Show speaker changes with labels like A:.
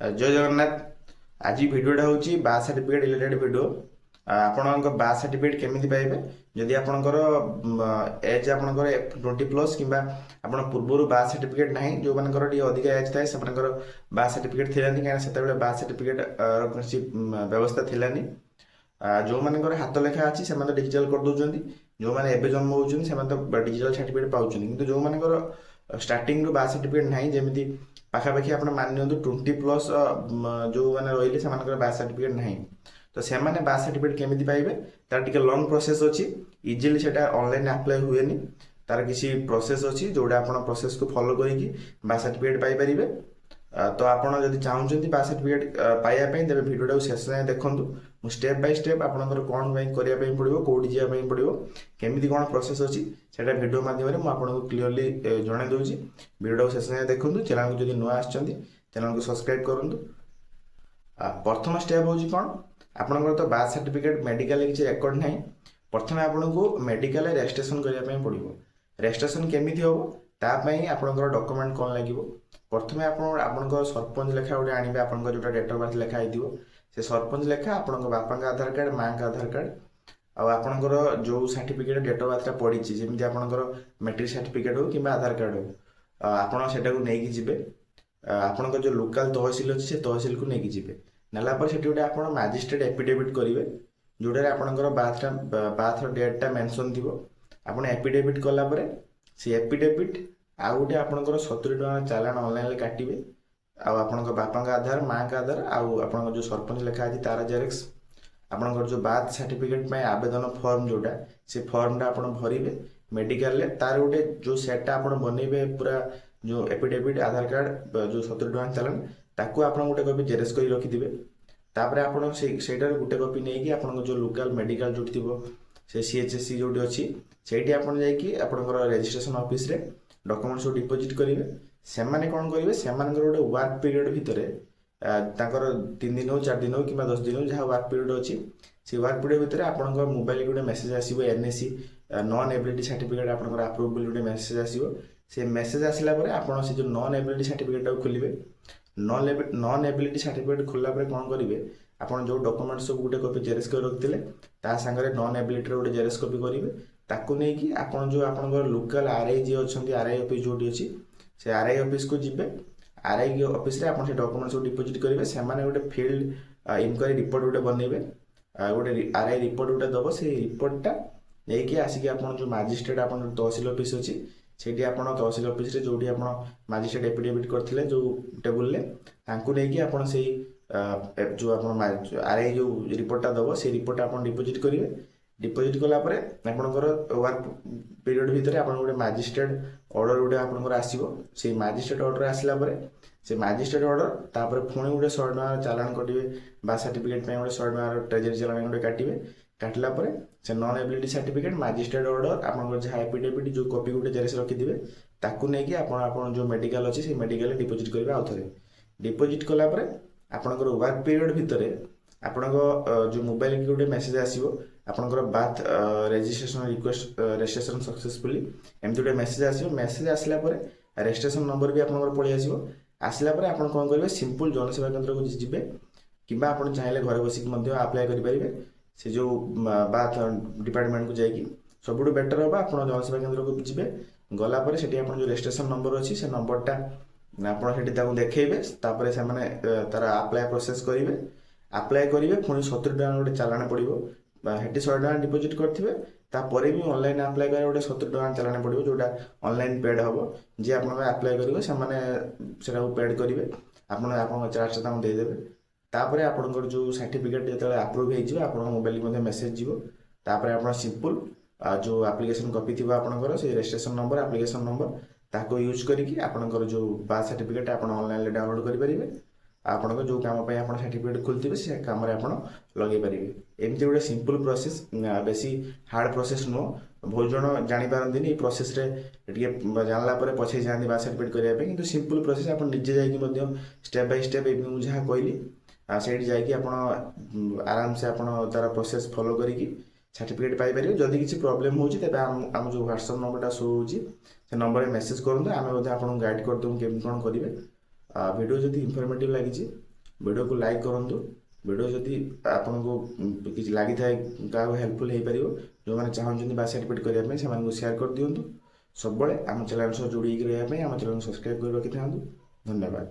A: ଜୟ ଜଗନ୍ନାଥ। ଆଜି ଭିଡ଼ିଓଟା ହେଉଛି birth certificate related video. ଆପଣଙ୍କ ବାର୍ଥ ସାର୍ଟିଫିକେଟ୍ କେମିତି ପାଇବେ? ଯଦି ଆପଣଙ୍କର ଏଜ୍ ଆପଣଙ୍କର 20+ କିମ୍ବା ଆପଣ ପୂର୍ବରୁ ବାର୍ଥ ସାର୍ଟିଫିକେଟ୍ ନାହିଁ, ଯେଉଁମାନଙ୍କର ଟିକେ ଅଧିକା ଏଜ୍ ଥାଏ, ସେମାନଙ୍କର ବାର୍ଥ ସାର୍ଟିଫିକେଟ୍ ଥିଲାନି, କାହିଁକିନା ସେତେବେଳେ ବାର୍ଥ ସାର୍ଟିଫିକେଟ୍ କୌଣସି ବ୍ୟବସ୍ଥା ଥିଲାନି। ଯେଉଁମାନଙ୍କର ହାତ ଲେଖା ଅଛି, ସେମାନେ ତ ଡିଜିଟାଲ କରିଦେଉଛନ୍ତି। ଯେଉଁମାନେ ଏବେ ଜନ୍ମ ହେଉଛନ୍ତି, ସେମାନେ ତ ଡିଜିଟାଲ ସାର୍ଟିଫିକେଟ୍ ପାଉଛନ୍ତି। କିନ୍ତୁ ଯେଉଁମାନଙ୍କର ଷ୍ଟାର୍ଟିଂରୁ ବାର୍ଥ ସାର୍ଟିଫିକେଟ୍ ନାହିଁ, ଯେମିତି ପାଖାପାଖି ଆପଣ ମାନି ନିଅନ୍ତୁ 20+ ଯେଉଁମାନେ ରହିଲେ, ସେମାନଙ୍କର ବାର୍ଥ ସାର୍ଟିଫିକେଟ୍ ନାହିଁ, ତ ସେମାନେ ବାର୍ଥ ସାର୍ଟିଫିକେଟ୍ କେମିତି ପାଇବେ? ତାର ଟିକେ ଲଙ୍ଗ ପ୍ରୋସେସ୍ ଅଛି। ଇଜିଲି ସେଇଟା ଅନଲାଇନ୍ ଆପ୍ଲାଏ ହୁଏନି। ତାର କିଛି ପ୍ରୋସେସ୍ ଅଛି, ଯେଉଁଟା ଆପଣ ପ୍ରୋସେସ୍କୁ ଫଲୋ କରିକି ବାର୍ଥ ସାର୍ଟିଫିକେଟ୍ ପାଇପାରିବେ। ତ ଆପଣ ଯଦି ଚାହୁଁଛନ୍ତି ବାର୍ଥ ସାର୍ଟିଫିକେଟ୍ ପାଇବା ପାଇଁ, ତେବେ ଭିଡ଼ିଓଟାକୁ ଶେଷ ଯାଏଁ ଦେଖନ୍ତୁ। ମୁଁ ଷ୍ଟେପ୍ ବାଇ ଷ୍ଟେପ୍ ଆପଣଙ୍କର କ'ଣ ପାଇଁ କରିବା ପାଇଁ ପଡ଼ିବ, କେଉଁଠି ଯିବା ପାଇଁ ପଡ଼ିବ, କେମିତି କ'ଣ ପ୍ରୋସେସ୍ ଅଛି, ସେଇଟା ଭିଡ଼ିଓ ମାଧ୍ୟମରେ ମୁଁ ଆପଣଙ୍କୁ କ୍ଲିଅରଲି ଜଣାଇ ଦେଉଛି। ଭିଡ଼ିଓଟାକୁ ଶେଷ ଯାଏଁ ଦେଖନ୍ତୁ। ଚ୍ୟାନେଲକୁ ଯଦି ନୂଆ ଆସିଛନ୍ତି, ଚ୍ୟାନେଲକୁ ସବସ୍କ୍ରାଇବ୍ କରନ୍ତୁ। ପ୍ରଥମ ଷ୍ଟେପ୍ ହେଉଛି କ'ଣ? ଆପଣଙ୍କର ତ ବାର୍ଥ ସାର୍ଟିଫିକେଟ୍ ମେଡ଼ିକାଲରେ କିଛି ରେକର୍ଡ଼ ନାହିଁ। ପ୍ରଥମେ ଆପଣଙ୍କୁ ମେଡ଼ିକାଲରେ ରେଜିଷ୍ଟ୍ରେସନ କରିବା ପାଇଁ ପଡ଼ିବ। ରେଜିଷ୍ଟ୍ରେସନ କେମିତି ହେବ? ତା ପାଇଁ ଆପଣଙ୍କର ଡକୁମେଣ୍ଟ କ'ଣ ଲାଗିବ? ପ୍ରଥମେ ଆପଣ ଆପଣଙ୍କ ସରପଞ୍ଚ ଲେଖା ଗୋଟେ ଆଣିବେ। ଆପଣଙ୍କ ଯେଉଁଟା ଡେଟ୍ ଅଫ୍ ବାର୍ଥ ଲେଖା ହେଇଥିବ, ସେ ସରପଞ୍ଚ ଲେଖା, ଆପଣଙ୍କ ବାପାଙ୍କ ଆଧାର କାର୍ଡ଼, ମାଆଙ୍କ ଆଧାର କାର୍ଡ଼ ଆଉ ଆପଣଙ୍କର ଯେଉଁ ସାର୍ଟିଫିକେଟ୍ ଡେଟ୍ ଅଫ୍ ବାର୍ଥଟା ପଡ଼ିଛି, ଯେମିତି ଆପଣଙ୍କର ମେଟ୍ରିକ୍ ସାର୍ଟିଫିକେଟ୍ ହଉ କିମ୍ବା ଆଧାର କାର୍ଡ଼ ହଉ, ଆପଣ ସେଟାକୁ ନେଇକି ଯିବେ। ଆପଣଙ୍କ ଯେଉଁ ଲୋକାଲ ତହସିଲ ଅଛି, ସେ ତହସିଲକୁ ନେଇକି ଯିବେ। ନେଲା ପରେ ସେଠି ଗୋଟେ ଆପଣ ମାଜିଷ୍ଟ୍ରେଟ୍ ଏଫିଡେଭିଟ୍ କରିବେ, ଯେଉଁଟାରେ ଆପଣଙ୍କର ବାର୍ଥର ଡେଟ୍ଟା ମେନସନ୍ ଥିବ। ଆପଣ ଏଫିଡେଭିଟ୍ କଲା ପରେ ସେ ଏଫିଡେଭିଟ୍ ଆଉ ଗୋଟେ ଆପଣଙ୍କର 70 ଟଙ୍କା ଚାଲାଣ ଅନଲାଇନରେ କାଟିବେ। ଆଉ ଆପଣଙ୍କ ବାପାଙ୍କ ଆଧାର, ମାଆଙ୍କ ଆଧାର ଆଉ ଆପଣଙ୍କ ଯେଉଁ ସରପଞ୍ଚ ଲେଖା ଅଛି ତାର ଜେରକ୍ସ, ଆପଣଙ୍କର ଯେଉଁ ବାର୍ଥ ସାର୍ଟିଫିକେଟ୍ ପାଇଁ ଆବେଦନ ଫର୍ମ ଯେଉଁଟା, ସେ ଫର୍ମଟା ଆପଣ ଭରିବେ ମେଡ଼ିକାଲରେ। ତାର ଗୋଟେ ଯେଉଁ ସେଟ୍ଟା ଆପଣ ବନେଇବେ ପୁରା, ଯେଉଁ ଏଫିଡେଭିଟ୍, ଆଧାର କାର୍ଡ଼, ଯେଉଁ 70 ଟଙ୍କା ଚାଲାଣ, ତାକୁ ଆପଣ ଗୋଟେ କପି ଜେରକ୍ସ କରି ରଖିଥିବେ। ତାପରେ ଆପଣ ସେଇଟାରୁ ଗୋଟେ କପି ନେଇକି ଆପଣଙ୍କ ଯେଉଁ ଲୋକାଲ ମେଡ଼ିକାଲ ଯେଉଁଠି ଥିବ, ସେ ସିଏଚ୍ଏସ୍ସି ଯେଉଁଠି ଅଛି, ସେଇଠି ଆପଣ ଯାଇକି ଆପଣଙ୍କର ରେଜିଷ୍ଟ୍ରେସନ ଅଫିସରେ ଡକୁମେଣ୍ଟ ସବୁ ଡିପୋଜିଟ୍ କରିବେ। ସେମାନେ କ'ଣ କରିବେ? ସେମାନଙ୍କର ଗୋଟେ ୱାର୍କ ପିରିୟଡ଼ ଭିତରେ, ତାଙ୍କର 3 ଦିନ ହଉ, 4 ଦିନ ହଉ କିମ୍ବା 10 ଦିନ ହଉ, ଯାହା ୱାର୍କ ପିରିୟଡ଼ ଅଛି, ସେ ୱାର୍କ ପିରିୟଡ଼ ଭିତରେ ଆପଣଙ୍କ ମୋବାଇଲକୁ ଗୋଟେ ମେସେଜ ଆସିବ। ଏନ୍ଏସି, ନନ୍ ଏବିଲିଟି ସାର୍ଟିଫିକେଟ୍ ଆପଣଙ୍କର ଆପ୍ରୁଭ୍ ବୋଲି ଗୋଟେ ମେସେଜ ଆସିବ। ସେ ମେସେଜ ଆସିଲା ପରେ ଆପଣ ସେ ଯେଉଁ ନନ୍ ଏବିଲିଟି ସାର୍ଟିଫିକେଟ୍ଟାକୁ ଖୋଲିବେ। ନନ୍ ଏବିଲିଟି ସାର୍ଟିଫିକେଟ୍ ଖୋଲିଲା ପରେ କ'ଣ କରିବେ? ଆପଣ ଯେଉଁ ଡକୁମେଣ୍ଟ ସବୁ ଗୋଟେ କପି ଜେରକ୍ସ କରି ରଖିଥିଲେ, ତା ସାଙ୍ଗରେ ନନ୍ ଏବିଲିଟିର ଗୋଟେ ଜେରକ୍ସ କପି କରିବେ। ତାକୁ ନେଇକି ଆପଣ ଯେଉଁ ଆପଣଙ୍କର ଲୋକାଲ ଆର୍ I ଯିଏ ଅଛନ୍ତି, ଆର୍ I office ଯେଉଁଠି ଅଛି, ସେ ଆର୍ I ଅଫିସକୁ ଯିବେ। ଆର୍ I ଅଫିସରେ ଆପଣ ସେ ଡକୁମେଣ୍ଟ ସବୁ ଡିପୋଜିଟ୍ କରିବେ। ସେମାନେ ଗୋଟେ ଫିଲ୍ଡ ଇନକ୍ୱାରି ରିପୋର୍ଟ ଗୋଟେ ବନେଇବେ ଆଉ ଗୋଟେ ଆର୍ I report ଗୋଟେ ଦେବ। ସେଇ ରିପୋର୍ଟଟା ନେଇକି ଆସିକି ଆପଣ ଯେଉଁ ମାଜିଷ୍ଟ୍ରେଟ୍, ଆପଣ ଯେଉଁ ତହସିଲ ଅଫିସ ଅଛି, ସେଇଠି ଆପଣ ତହସିଲ ଅଫିସରେ ଯେଉଁଠି ଆପଣ ମାଜିଷ୍ଟ୍ରେଟ୍ ଏଫିଡେଭିଟ୍ କରିଥିଲେ ଯେଉଁ ଟେବୁଲରେ, ତାଙ୍କୁ ନେଇକି ଆପଣ ସେଇ ଯେଉଁ ଆପଣ ଆର୍ I ଯେଉଁ ରିପୋର୍ଟଟା ଦେବ, ସେଇ ରିପୋର୍ଟଟା ଆପଣ ଡିପୋଜିଟ୍ କରିବେ। ଡିପୋଜିଟ୍ କଲା ପରେ ଆପଣଙ୍କର ୱାର୍କ ପିରିୟଡ଼ ଭିତରେ ଆପଣ ଗୋଟେ ମାଜିଷ୍ଟ୍ରେଟ୍ ଅର୍ଡ଼ର ଗୋଟେ ଆପଣଙ୍କର ଆସିବ। ସେଇ ମାଜିଷ୍ଟ୍ରେଟ୍ ଅର୍ଡ଼ର ଆସିଲା ପରେ, ସେ ମାଜିଷ୍ଟ୍ରେଟ୍ ଅର୍ଡ଼ର, ତାପରେ ପୁଣି ଗୋଟେ 100 ଟଙ୍କାର ଚାଲାଣ କଟିବେ। ବାର୍ଥ ସାର୍ଟିଫିକେଟ୍ ପାଇଁ ଗୋଟେ 100 ଟଙ୍କାର ଟ୍ରେଜେରୀ ଚାଲାଣ ଗୋଟେ କାଟିବେ। କାଟିଲା ପରେ ସେ non ability certificate, magistrate order, ଆପଣଙ୍କର ଯାହା ଏଫିଡେଭିଟ୍ ଯେଉଁ କପି ଗୋଟେ ଜେରକ୍ସ ରଖିଥିବେ, ତାକୁ ନେଇକି ଆପଣ ଆପଣ ଯେଉଁ ମେଡ଼ିକାଲ ଅଛି, ସେଇ ମେଡ଼ିକାଲରେ ଡିପୋଜିଟ୍ କରିବେ। ଆଉ ଥରେ ଡିପୋଜିଟ୍ କଲା ପରେ ଆପଣଙ୍କର ୱାର୍କ ପିରିୟଡ଼ ଭିତରେ ଆପଣଙ୍କ ଯେଉଁ ମୋବାଇଲకి ଗୋଟେ ମେସେଜ ଆସିବ, ଆପଣଙ୍କର birth registration request registration successfully, ଏମିତି ଗୋଟେ ମେସେଜ ଆସିବ। ମେସେଜ ଆସିଲା ପରେ ରେଜିଷ୍ଟ୍ରେସନ ନମ୍ବର ବି ଆପଣଙ୍କର ପଳେଇ ଆସିବ। ଆସିଲା ପରେ ଆପଣ କ'ଣ କରିବେ? ସିମ୍ପଲ୍ ଜନସେବା କେନ୍ଦ୍ରକୁ ଯିବେ କିମ୍ବା ଆପଣ ଚାହିଁଲେ ଘରେ ବସିକି ମଧ୍ୟ ଆପ୍ଲାଏ କରିପାରିବେ। ସେ ଯେଉଁ ବାର୍ଥ ଡିପାର୍ଟମେଣ୍ଟକୁ ଯାଇକି ସବୁଠୁ ବେଟର୍ ହେବ, ଆପଣ ଜନସେବା କେନ୍ଦ୍ରକୁ ଯିବେ। ଗଲା ପରେ ସେଠି ଆପଣ ଯେଉଁ ରେଜିଷ୍ଟ୍ରେସନ ନମ୍ବର ଅଛି, ସେ ନମ୍ବରଟା ଆପଣ ସେଠି ତାକୁ ଦେଖେଇବେ। ତାପରେ ସେମାନେ ତାର ଆପ୍ଲାଏ ପ୍ରୋସେସ୍ କରିବେ। ଆପ୍ଲାଏ କରିବେ, ପୁଣି 70 ଟଙ୍କା ଗୋଟେ ଚାଲାଣ ପଡ଼ିବ। ବା ସେଠି 100 ଟଙ୍କା ଡିପୋଜିଟ୍ କରିଥିବେ, ତାପରେ ବି ଅନଲାଇନ୍ ଆପ୍ଲାଏ କରିବା ଗୋଟେ 70 ଟଙ୍କା ଚାଲାଣ ପଡ଼ିବ, ଯେଉଁଟା ଅନଲାଇନ୍ ପେଡ଼୍ ହେବ। ଯିଏ ଆପଣଙ୍କର ଆପ୍ଲାଏ କରିବ, ସେମାନେ ସେଟାକୁ ପେଡ଼୍ କରିବେ। ଆପଣ ଆପଣଙ୍କ ଚାର୍ଜଟା ତାଙ୍କୁ ଦେଇଦେବେ। ତାପରେ ଆପଣଙ୍କର ଯେଉଁ ସାର୍ଟିଫିକେଟ୍ ଯେତେବେଳେ ଆପ୍ରୁଭ୍ ହେଇଯିବ, ଆପଣଙ୍କ ମୋବାଇଲକୁ ମଧ୍ୟ ମେସେଜ୍ ଯିବ। ତାପରେ ଆପଣ ସିମ୍ପଲ୍ ଯେଉଁ ଆପ୍ଲିକେସନ୍ କପି ଥିବ ଆପଣଙ୍କର, ସେଇ ରେଜିଷ୍ଟ୍ରେସନ ନମ୍ବର, ଆପ୍ଲିକେସନ୍ ନମ୍ବର, ତାକୁ ୟୁଜ୍ କରିକି ଆପଣଙ୍କର ଯେଉଁ ବାର୍ଥ ସାର୍ଟିଫିକେଟ୍ ଆପଣ ଅନଲାଇନରେ ଡାଉନଲୋଡ଼ କରିପାରିବେ। ଆଉ ଆପଣଙ୍କ ଯେଉଁ କାମ ପାଇଁ ଆପଣ ସାର୍ଟିଫିକେଟ୍ ଖୋଲିଥିବେ, ସେ କାମରେ ଆପଣ ଲଗେଇ ପାରିବେ। ଏମିତି ଗୋଟେ ସିମ୍ପଲ୍ ପ୍ରୋସେସ୍, ବେଶୀ ହାର୍ଡ଼ ପ୍ରୋସେସ୍ ନୁହଁ। ବହୁତ ଜଣ ଜାଣିପାରନ୍ତିନି ଏଇ ପ୍ରୋସେସ୍ରେ, ଟିକେ ଜାଣିଲା ପରେ ପଛେଇ ଯାଆନ୍ତି ବାର୍ଥ ସାର୍ଟିଫିକେଟ୍ କରିବା ପାଇଁ। କିନ୍ତୁ ସିମ୍ପଲ୍ ପ୍ରୋସେସ୍, ଆପଣ ନିଜେ ଯାଇକି ମଧ୍ୟ ଷ୍ଟେପ୍ ବାଇ ଷ୍ଟେପ୍ ଏବେ ମୁଁ ଯାହା କହିଲି, ସେଇଠି ଯାଇକି ଆପଣ ଆରାମସେ ଆପଣ ତାର ପ୍ରୋସେସ୍ ଫଲୋ କରିକି ସାର୍ଟିଫିକେଟ୍ ପାଇପାରିବେ। ଯଦି କିଛି ପ୍ରୋବ୍ଲେମ୍ ହେଉଛି, ତେବେ ଆମ ଯେଉଁ ହ୍ୱାଟ୍ସଆପ୍ ନମ୍ବରଟା ଶୋ ହେଉଛି, ସେ ନମ୍ବରରେ ମେସେଜ୍ କରନ୍ତୁ। ଆମେ ମଧ୍ୟ ଆପଣଙ୍କୁ ଗାଇଡ଼ କରିଦେବୁ କେମିତି କ'ଣ କରିବେ। ଭିଡ଼ିଓ ଯଦି ଇନଫର୍ମେଟିଭ୍ ଲାଗିଛି ଭିଡ଼ିଓକୁ ଲାଇକ୍ କରନ୍ତୁ। ଭିଡ଼ିଓ ଯଦି ଆପଣଙ୍କୁ କିଛି ଲାଗିଥାଏ, କାହାକୁ ହେଲ୍ପଫୁଲ୍ ହେଇପାରିବ, ଯେଉଁମାନେ ଚାହୁଁଛନ୍ତି ବାର୍ଥ ସାର୍ଟିଫିକେଟ୍ କରିବା ପାଇଁ, ସେମାନଙ୍କୁ ସେୟାର କରିଦିଅନ୍ତୁ। ସବୁବେଳେ ଆମ ଚ୍ୟାନେଲ୍ ସହ ଯୋଡ଼ି ହେଇକି ରହିବା ପାଇଁ ଆମ ଚ୍ୟାନେଲ୍ ସବସ୍କ୍ରାଇବ୍ କରି ରଖିଥାନ୍ତୁ। ଧନ୍ୟବାଦ।